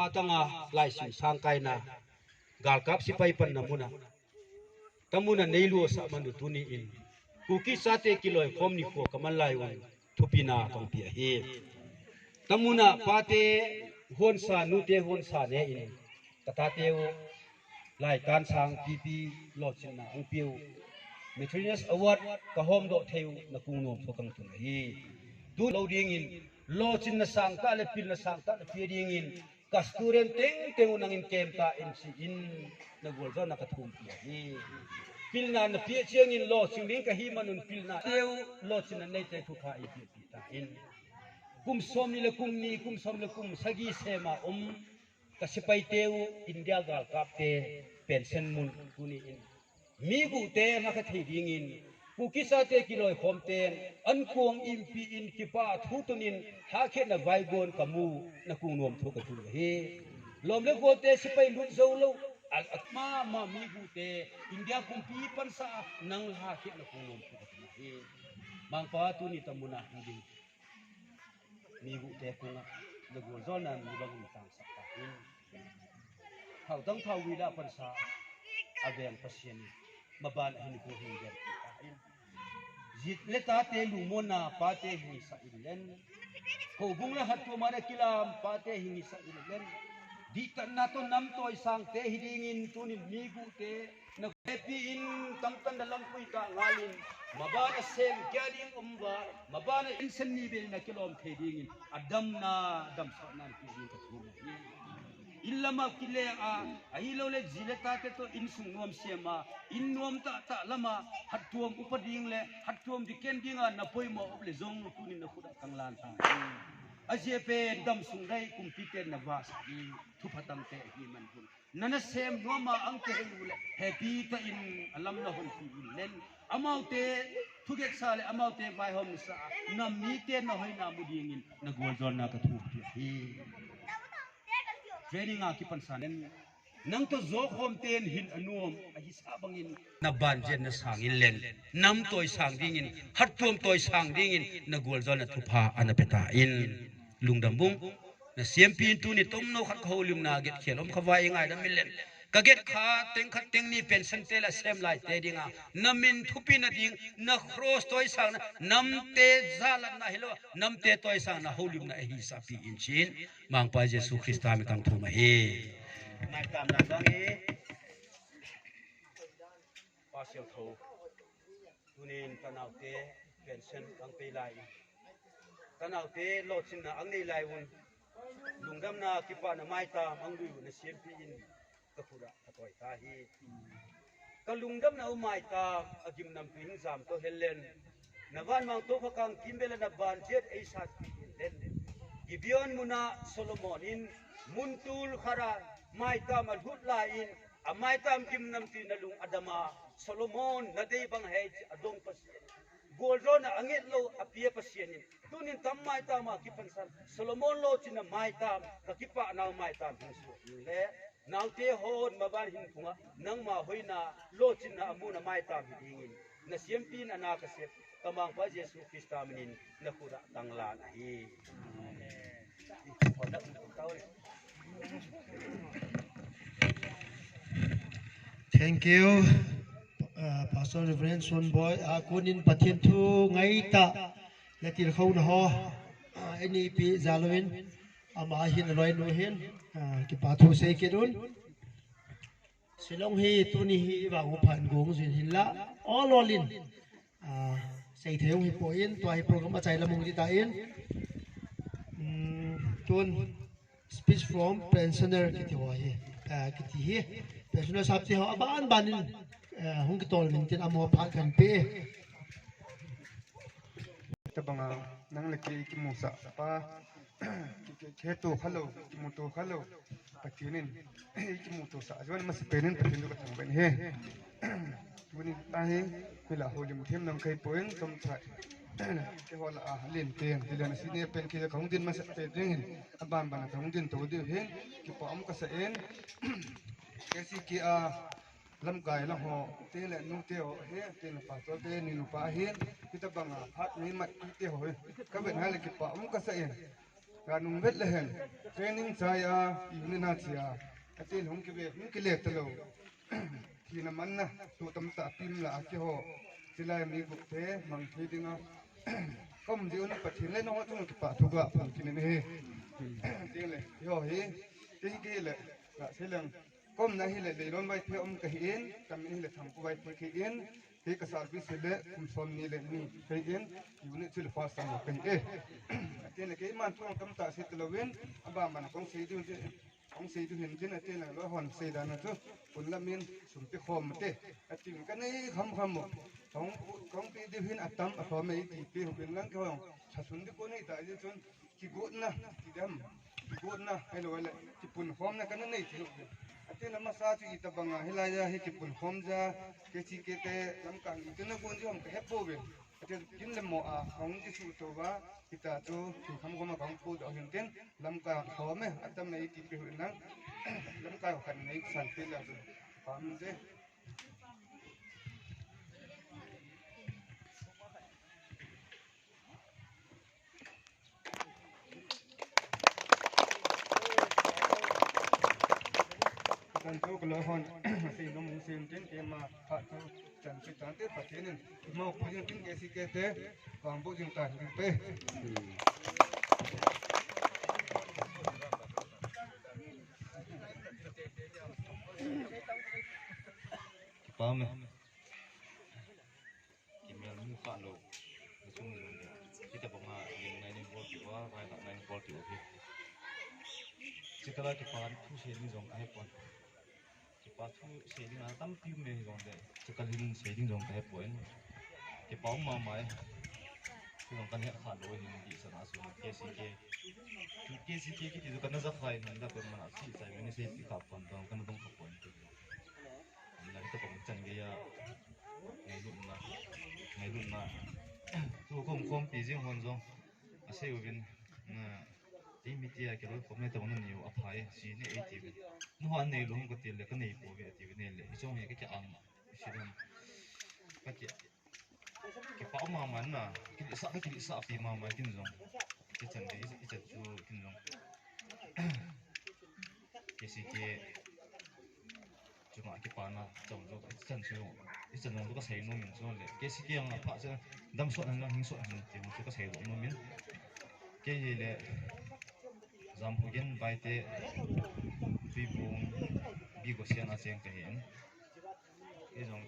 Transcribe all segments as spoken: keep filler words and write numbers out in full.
Atanga laising sangkaina, galkap sipai panna muna, tamuna neilua sah man u tuni in, Kuki chate kiloikhom nikho kaman lai un, thupina kangpi ahi. Tamuna pate honsa, nute honsa ne in, katate u, lai kansang pipi, lochinna hung piu, Meritorious Award kahomdoh thei u, nakung nom tho kangtun ahi. Tu lou dingin, lochinna sangtah le pilna sangtah napi dingin, ka student tengteng u nangin kemta in chi in, nagual jona kathumpi ahi. Pilna napeh chiangin lochin ding kahi man un pilna teu, lochinna neite thupha eipeh pi ta in. Kum somni le kum ni, kum som le kum sagi sema um, ka sipaite u, India galkapte pension mun tuni in, mi guhte lhakha thei dingin, Kuki chate kiloikhomten, ankong impi in kipa thu tunin, lhakhetna vaigon kamu, nakung nom tho katun ahi. Lom le golte sipai lut jou lou, a, a, mama mi guhte, India kumpi pansa, nang lhakhetna kung nom tho katun ahi. Mangpa tuni tamuna hung ding. Mi guhte kunga, nagual jona mi bang in tangsah ta in. Thaotang thaogui la pansa, aveng Pathen in, maban ahin gu hin ven ta in. Ji le tate lungmonna pate hing sa in len. Houbung le hattuam a kilam pate hing sa in len. Dihtatna toh namtoi sangte hi dingin tunin mi guhte, na hepi in tamtah na lampui tah ngalin, mabana sem kia ding um uva, mabana insen ni bel na kilom thei dingin, adamna, damsahna napeh ding kathum ahi. In lama kile a, ahilouleh ji le tate toh insung nuam sema, in nuam tahtah lama, hattuam upa ding le, hattuam diken dinga napoimo up le jong tunin nakhut a kanglan ta. Ajeh pen damsung dai kumpiten navahsah ding, thupha tangte ahi man un. Nana sem nuama ang kihei u le, hepi tah in alam nahon pi in len. Amaute thugetsa le amaute vaihomsa, nam mite nahoina mu dingin nagual jona kathumpi ahi. Training a kipansa nen, nang toh jokhomten hin anuam ahi sah bangin, naban jen nasang in len, namtoi sang dingin, hattuam toi sang dingin, nagual jona thupha ana pe ta in. Lungdam bung. Nasempi in tuni tomno khat kahoulimna getkhel um kha vai ngaidam in len. Kaget kha teng khat teng ni pension te la sem laite dinga, namin thupina ding, na cross toi sangna, namte jalatna hilou, namte toi sangna houlimna ahi sahpi in chin. Mangpa Jesu Christa min kangthum ahi. Maitam na bang e. Pa Sial Tho. Tunin tanaute pension ang pei lai. Tanaute lochinna ang nei lai un. Lungdamna kipana maitam ang lui un nasempi in kakhut a katoi ta hi. Kalungdamna u maitam agimnamtui hing jam toh hel len. Navan mang toh khakang kimvel a naban jet eisatpi in len. Gibeon muna Solomon in mun tul khat a maitam alhut lai in, amaitam gimnamtui nalung adama, Solomon nadei bang hei chi adong Pathen. Gual jona anget lou apia Pathen in. Tunin tam maitam a kipansan, Solomon lochinna maitam, kakipah nau maitam hung suh le. Naute hon maban hin phunga, nangma hoina, lochinna amuna maitam hi dingin. Nasempi in ana kasep, kamangpa Jesu Christa minin, nakhut a tanglan ahi. Thank you, uh, Pastor Reverend Sonboi. A kunin Pathen thu ngaita, le tilkhouna ho, uh, enipi jaloin, ama hin aloinu hin, uh, kipa thu sei kit un. Shillong hi tuni hi vang u phan gong jin hin la, all all in. Ah, seithei hung hi poi in, tua hi program achai lam hung di ta in. Hmm, tun speech from pensioner kiti ho hi, ah, kiti hi. Pensioner sap ti ho aban ban in, eh, hung kitol min tin amo phat kan pe. Tabanga nang le kei kimusah pa, ki, ki, kiheto khalou, kimuto khalou. Pathen in, kimuto sah, ajon masapen in Pathen toh kathangvah in ahi. Tuni tahi, hila houlim them nang kahi poi in, chomcha. Keiho lah a, alen pen, tilen a senior pen, kei kahung din masapen ding hin, aban ban a kahung din to diu hin, kipa um kasah in, K C K a, lamkai lang ho, te le nu te ho, he, te le pastor te, ni nu pa hin, hitabanga, phat ni mat te ho, he, kavet hale kipa um kasah in. Ka nung vet le hen, training chai a, unit na chia, atil hung kive, hung kile talo. Thina manna, tu tamtah pim la a kiho, chilai mi gup te, mang thei dinga. Kom ji un Pathen le nong chung kipa thu ga phong kinin he. Ding le, yo he, ding ke le, ga se leng. Kom na hi le, leilon vai the om ka hi in, kam in hi le thang ku vai the ka hi in, Kei ka service le kum som ni le ni kei in, unit chu le first time kei e. Atin le keiman thu tamtah sei talouvin, aban ban kong sei diu, kong sei diu hin tin, atin le loi hon sei dan chu, kun lam in sum pi khom te. Atin ka nei kham kham mo. Kong, kong pi diu hin atam a khom ei ti pi hu bin lang kong. Sa sun di ko nei ta di chun, Kigotna, kidem, kigotna, hello, hello, kipunkhomna kana nei ti. Atin le masa chu itabanga, hilai a hi kipunkhom ja, K C K te, Lamka hi, ituna gon ji hom ka hepouve. Atin kin le mo a, kong kisuto va, kita chu, kikham khom a kong pu do hin tin, Lamka khom e, atam nei ti pe hu nang, Lamka khan nei san pe la chu, pam je. Kan tu kalau hon, si nung sin tin ke ma, ha tu, chan si tan te, Pathen in, mau pu jing tin ke si ke te, kang bu jing tan te. Kipa me. Kimel mu kha lou. Nachung jong le. Hitabanga lim nai nin bol tiu a, vai kha nai nin bol tiu a hi. Chikala kipa thu sei ding jong ahe pon. Kipa thu sei ding a tampi um e jong le. Chikal hin sei ding jong kahe pon. Kipa um mama e. Chu jong kan he kha lou hin di sana su K C K. Chu K C K kiti chu kana ja khai hin da pen mana si sai meni sei ti kha pon dong kana dong kha pon. Nang ka pang chan gei a, ngailutna, ngailutna. Tu kom kom pi jing hon jong, asei uvin, na, ei mi tia kiloi khom nei tabang na neiu aphai, si ne ei ti uvin. Nu han nei lou hung kati le, ka nei pouve ati uvin nei le, i chong he ka ki ang, si dam, ka ki, kipa mama na, kilisa, ka kilisa pi mama kin jong, kichan de, i chan chu kin jong. K C K chunga kipana chang chu, ichan chu, ichan jong chu kasei nom in chu le. K C K ang apha chu, damsot han lang hingsot han ti chu kasei nom in. Kei hi le, Jamphugen Baite, Tuibung, Bigosian a cheng kahi in. Kei jong,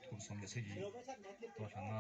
kum som le sagi, tua thanga,